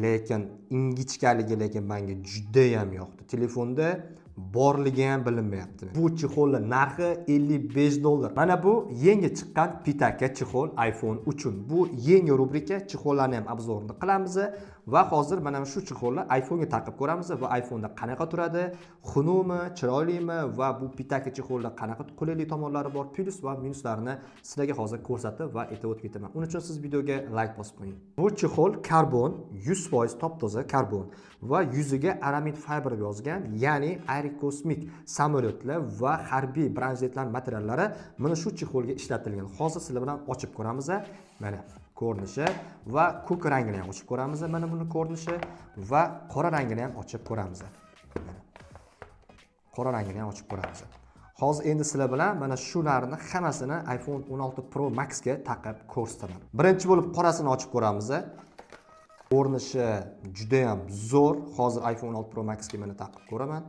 Lekin ingichkaligi lekin menga judayam yoqdi. Telefonda borligi ham bilinmayapti. Bu чехол ni narxi 55 dollar. Mana bu yangi chiqqan Pitaka чехол iPhone uchun. Bu yangi rubrika, чехол larni ham обзор ini qilamiz va hozir mana shu чехол ni iPhonega taqib ko'ramiz va iPhoneda qanaqa turadi, xunukmi, chiroylimi va bu Pitaka чехол da qanaqa qulaylik tomonlari bor, plyus va minuslarini sizlarga hozir ko'rsatib va aytib o'tib ketaman. Uning uchun siz videoga layk bosib qo'ying. Bu чехол karbon, 100% top toza karbon va yuziga aramid fiber yozgan, ya'ni aerokosmik samolyotlar va harbiy бронежилет lar materiallari mana shu чехол ga ishlatilgan. Hozir sizlar bilan ochib ko'ramiz. Mana ko'rinishi va ko'k rangini ham ochib ko'ramiz. Mana buni ko'rinishi va qora rangini ham ochib ko'ramiz. Mana. Qora rangini ham ochib ko'ramiz. Hozir endi sizlar bilan mana shularni hammasini iPhone 16 Pro Max ga taqib ko'rsataman. Birinchi bo'lib qorasini ochib ko'ramiz. Ko'rinishi juda ham zo'r. Hozir iPhone 16 Pro Max ga mana taqib ko'raman.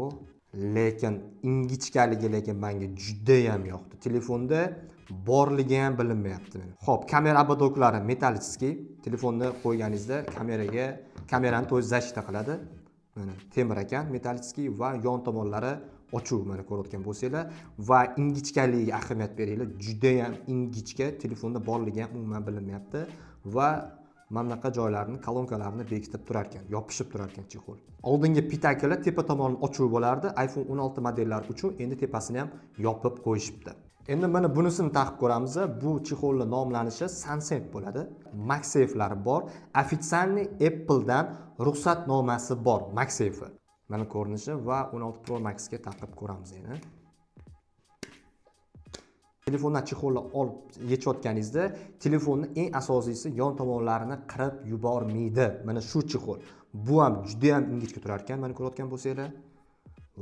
O, lekin ingichkaligi lekin menga juda ham yoqdi. Telefonda borligi ham bilinmayapti. Xo'p, kamera ободок lari металлический. Telefonni qo'yganingizda kamerani то есть защита qiladi. Mana temir ekan, металлический va yon tomonlari ochuv, mana ko'rayotgan bo'lsanglar va ingichkaligiga ahamiyat beringlar. Juda ham ingichka, telefonda borligi ham umuman bilinmayapti va mana bunaqa joylarni, kolonkalarni bekitib turar ekan, yopishib turar ekan чехол. Oldingi Pitakalar tepa tomoni ochuv bo'lardi. iPhone 16 modellari uchun endi tepasini ham yopib qo'yishibdi. Endi mana bunisini taqib ko'ramiz. Bu чехол ni nomlanishi Sunset bo'ladi. MagSafe'lari bor. Официальный Apple'dan ruxsatnomasi bor MagSafe. Mana ko'rinishi va 16 Pro Max ga taqib ko'ramiz endi. Telefondan чехол ni olib yechayotganingizda telefonni, eng asosiysi, yon tomonlarini qirib yubormaydi. Mana shu чехол. Bu ham juda ham ingichka turar ekan, mana ko'rayotgan bo'lsanglar.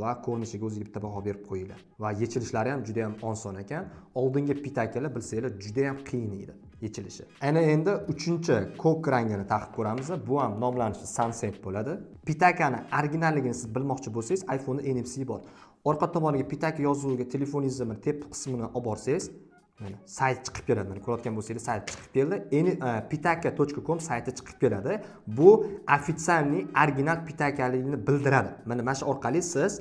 Va ko'rinishiga o'ziga bitta baho berib qo'yinglar. Va yechilishlari ham juda ham oson ekan. Oldingi Pitakalar, bilsanglar, juda ham qiyin edi yechilishi. Ana endi uchinchi ko'k rangini taqib ko'ramiz. Bu ham nomlanishi Sunset bo'ladi. Pitakani originalligini siz bilmoqchi bo'lsangiz, iPhone'da NFC bor. Orqa tomoniga Pitaka yozuviga telefoningizni bir tepa qismini olib borsangiz, mana sayt chiqib keladi. Mana ko'rayotgan bo'lsangiz, sayt chiqib keldi. Endi pitaka.com sayti chiqib keladi. Bu официальный original Pitakaligini bildiradi. Mana shu orqali siz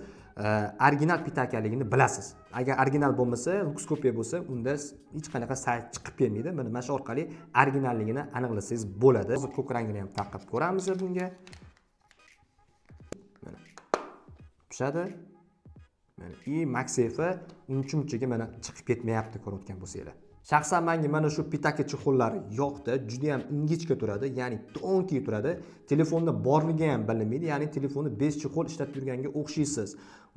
original Pitakaligini bilasiz. Agar original bo'lmasa, люкс копия bo'lsa, unda hech qanaqa sayt chiqib kelmaydi. Mana shu orqali originalligini aniqlasangiz bo'ladi. Hozir ko'k rangini ham taqib ko'ramiz bunga. Mana pishadi. Mana и MagSafe uncha munchaga mana chiqib ketmayapti, ko'rayotgan bo'lsanglar. Shaxsan menga mana shu Pitaka чехол lari yoqdi. Juda ham ingichka turadi, ya'ni тонкий turadi. Telefonda borligi ham bilinmaydi, ya'ni telefonni без чехол ishlatib yurganga o'xshaysiz.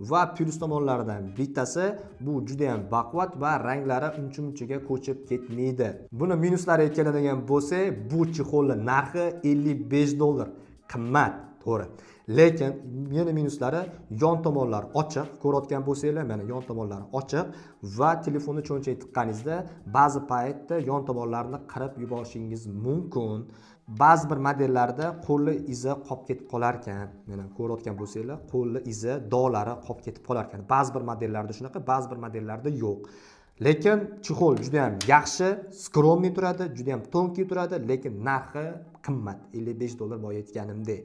Va plyus tomonlaridan bittasi, bu juda ham baquvvat va ranglari uncha munchaga ko'chib ketmaydi. Buni minuslariga keladigan bo'lsak, bu чехол ni narxi 55 dollar. Qimmat, to'g'ri. Lekin yana minuslari, yon tomonlari ochiq, ko'rayotgan bo'lsanglar, mana yon tomonlari ochiq va telefonni cho'ntagiga tiqqaningizda ba'zi paytda yon tomonlarini qirib yuborishingiz mumkin. Ba'zi bir modellarda qo'lli izi qolib ketib qolar ekan. Mana ko'rayotgan bo'lsanglar, qo'lli izi, dog'lari qolib ketib qolar ekan. Ba'zi bir modellarda shunaqa, ba'zi bir modellarda yo'q. Lekin чехол juda ham yaxshi, скромный turadi, juda ham тонкий turadi, lekin narxi qimmat, 55 dollar boya aytganimdek.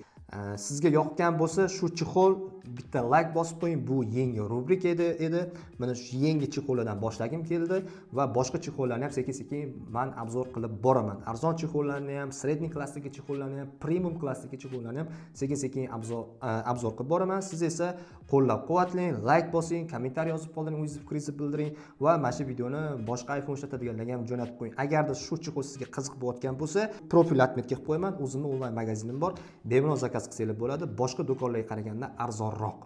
Sizga yoqqan bo'lsa shu чехол, bitta layk bosib qo'ying. Bu yangi rubrika edi. Mana shu yangi чехол lardan boshlagim keldi va boshqa чехол larni ham sekin sekin man обзор qilib boraman. Arzon чехол larni ham, средний klassdagi чехол larni ham, premium klassdagi чехол larni ham sekin sekin обзор qilib boraman. Siz esa qo'llab quvvatlang, layk bosing, kommentariy yozib qoldiring, o'zingiz fikringizni bildiring va mana shu videoni boshqa iPhone ishlatadiganlarga ham jo'natib qo'ying. Agarda shu чехол sizga qiziq bo'layotgan bo'lsa, profil отметка qilib qo'yaman. O'zimni onlayn magazinim bor, bemalol заказ qilsanglar bo'ladi. Boshqa do'konlarga qaraganda arzonroq.